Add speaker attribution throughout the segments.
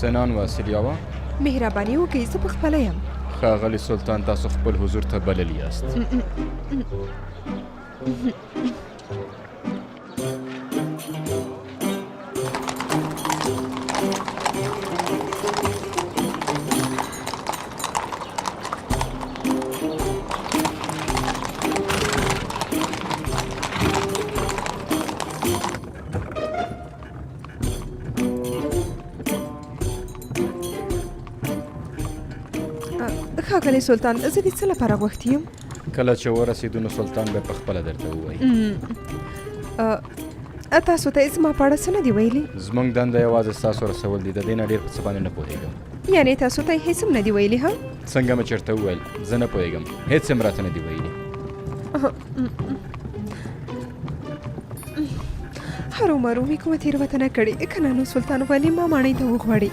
Speaker 1: سنان واسیلیاوا؟
Speaker 2: مهرباني وکړئ، زه په خپله یم.
Speaker 1: ښاغلي سلطان تاسو خپل حضور ته بللي یاست.
Speaker 2: ښاغلی سلطان، زه د څه لپاره غوښتي یم؟
Speaker 1: کله چې ورسېدو نو سلطان به په خپله درته ووایي.
Speaker 2: تاسو ته یې زما په اړه څه نه دي ویلي؟
Speaker 1: زموږ دنده یوازې ستاسو رسول دي، د دې نه ډېر په څه باندې نه پوهېږم.
Speaker 2: یعنې تاسو ته یې هېڅ هم نه دي ویلي؟ ها،
Speaker 1: څنګه مې چېرته وویل، زه نه پوهېږم، هېڅ هم راته نه دي ویلي.
Speaker 2: هرو مرو مې کومه تېروتنه کړې، که نه نو سلطان ولې ما ماڼۍ ته وغواړي؟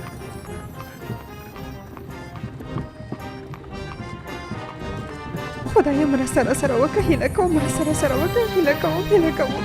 Speaker 2: خدایه مرسته راسره وکړه، هیله کوم مرسته راسره وکړه، هیله کوم، هیله کوم.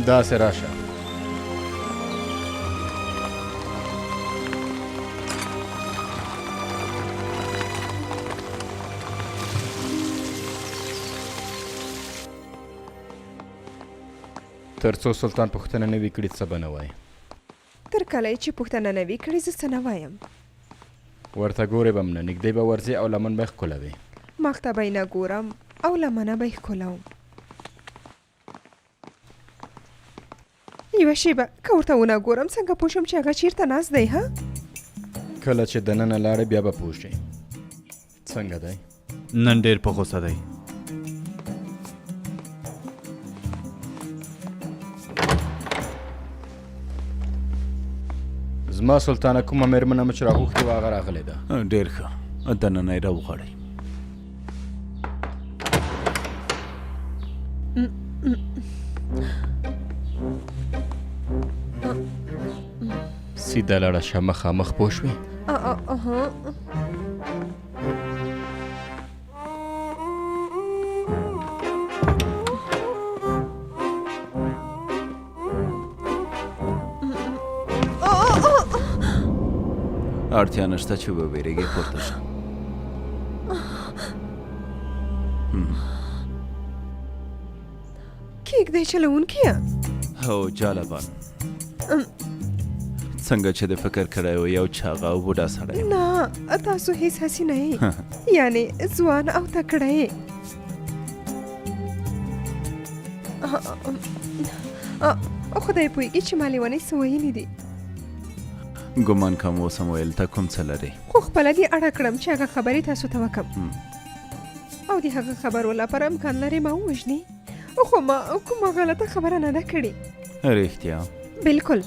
Speaker 1: داسې راشه. تر څو سلطان پوښتنه نه وي کړې څه به نه وایې؟
Speaker 2: تر کله یې چې پوښتنه نه وي کړې زه څه نه وایم.
Speaker 1: ورته ګورې به هم نه، نږدې به ورځې او لمن به یې ښکلوې.
Speaker 2: مخ ته به یې نه ګورم او لمنه به یې ښکلوم. یوه شېبه، که ورته ونه ګورم څنګه پوه شم چې هغه چېرته ناست دی؟ ها؟
Speaker 1: کله چې دننه لاړې بیا به پوه شې. څنګه دی؟
Speaker 3: نن ډېر په غوسه دی.
Speaker 1: زما سلطانه، کومه مېرمنه مو چې راغوښتې وه هغه راغلې ده.
Speaker 3: ډېر ښه، دننه یې راوغواړئ.
Speaker 1: سیده لاړه شه، مخامخ، پوه شوې؟
Speaker 3: اړتیا نشته چې وویرېږې، پورته شه.
Speaker 2: کېږدۍ چلوونکیه.
Speaker 3: هو جالبان، څنګه چې د فکر کړی و، یو چاغه او بوډا سړی.
Speaker 2: نه، تاسو هیڅ هسې نه یې، یعنې ځوان او تکړه یې. خدای پوهېږي چې ما لیونۍ څه ویلي دي.
Speaker 3: ګمان کوم اوس هم ویل ته کوم څه لرې.
Speaker 2: خو خپله دې اړه کړم چې هغه خبرې تاسو ته وکم، او د هغه خبرو لپاره امکان لري ما ووژني، خو ما کومه غلطه خبره نه ده کړې.
Speaker 3: رښتیا؟
Speaker 2: بالکل،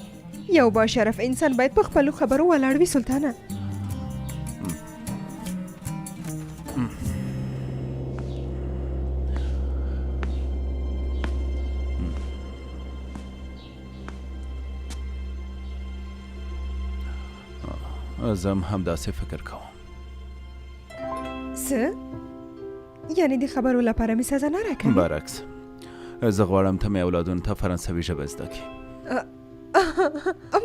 Speaker 2: یو با شرف انسان باید په خپلو خبرو ولاړ وي سلطانه.
Speaker 3: زه هم همداسې فکر کوم.
Speaker 2: څه؟ یعنې د خبرو لپاره مې سزا نه راکوي؟
Speaker 3: برعکس، زه غواړم ته مې اولادونو ته فرانسوي ژبه زده کړې.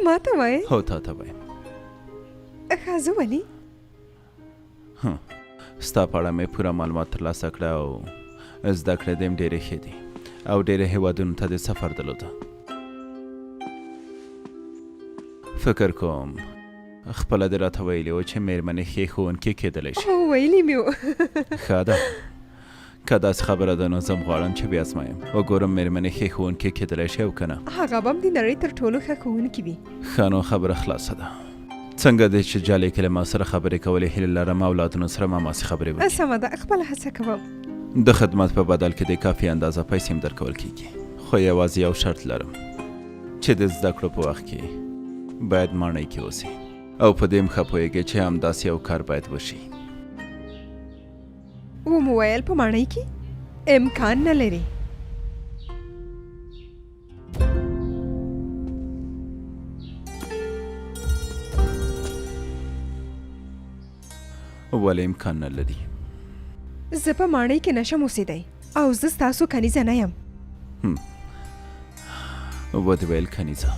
Speaker 2: ما ته وایې؟
Speaker 3: هو، تا ته وایم.
Speaker 2: ښه، زه ولې؟
Speaker 3: ستا په اړه مې پوره معلومات ترلاسه کړه او زده کړې دې هم ډېرې ښې دي او ډېرې هېوادونو ته دې سفر درلوده. فکر کوم خپله دې راته ویلي و چې مېرمنې ښې ښوونکې کېدلی شي.
Speaker 2: هو، ویلي مې و.
Speaker 3: ښه ده. که داسې خبره ده نو زه هم غواړم چې ویازمایم، وګورم مېرمنې ښې ښوونکې کېدلی شي او که نه.
Speaker 2: هغه به هم د نړۍ تر ټولو ښه ښوونکې وي.
Speaker 3: ښه نو خبره خلاصه ده. څنګه دې چې جالۍ کې له ما سره خبرې کولې، هیله لرم اولادونو سره هم هماسې خبرې وکړې.
Speaker 2: سمه ده، خپله هڅه کوم.
Speaker 3: د خدمت په بدل کې دې کافي اندازه پیسې هم درکول کېږي، خو یوازې یو شرط لرم چې د زده کړو په وخت کې باید ماڼۍ کې اوسې او په دې هم ښه پوهېږې چې همداسې یو کار باید وشي.
Speaker 2: ومو ویل په ماڼۍ کې امکان نه لري.
Speaker 3: ولې امکان نه لري؟
Speaker 2: زه په ماڼۍ کې نشم اوسېدی او زه ستاسو کنیزه نه یم.
Speaker 3: ودې ویل کنیزه.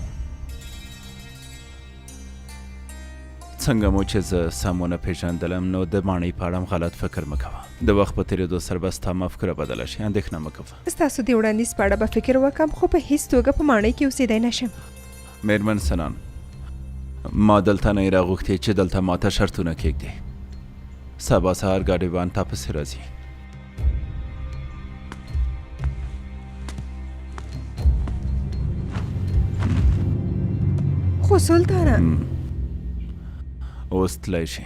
Speaker 3: څنګه مو چې زه سم ونه پېژندلم نو د ماڼۍ په اړه هم غلط فکر مه کوه. د وخت په تېرېدو سره به ستا مفکوره بدله شي، اندېښنه مه کوه.
Speaker 2: ستاسو د وړاندیز په اړه به فکر وکړم، خو په هیڅ توګه په ماڼۍ کې اوسېدی نه شم.
Speaker 3: مېرمن سنان، ما دلته نه یې راغوښتې چې دلته ماته شرطونه کېږدې. سبا سهار ګاډیوان تا پسې راځي.
Speaker 2: خو سلطانه،
Speaker 3: اوس تلای شي.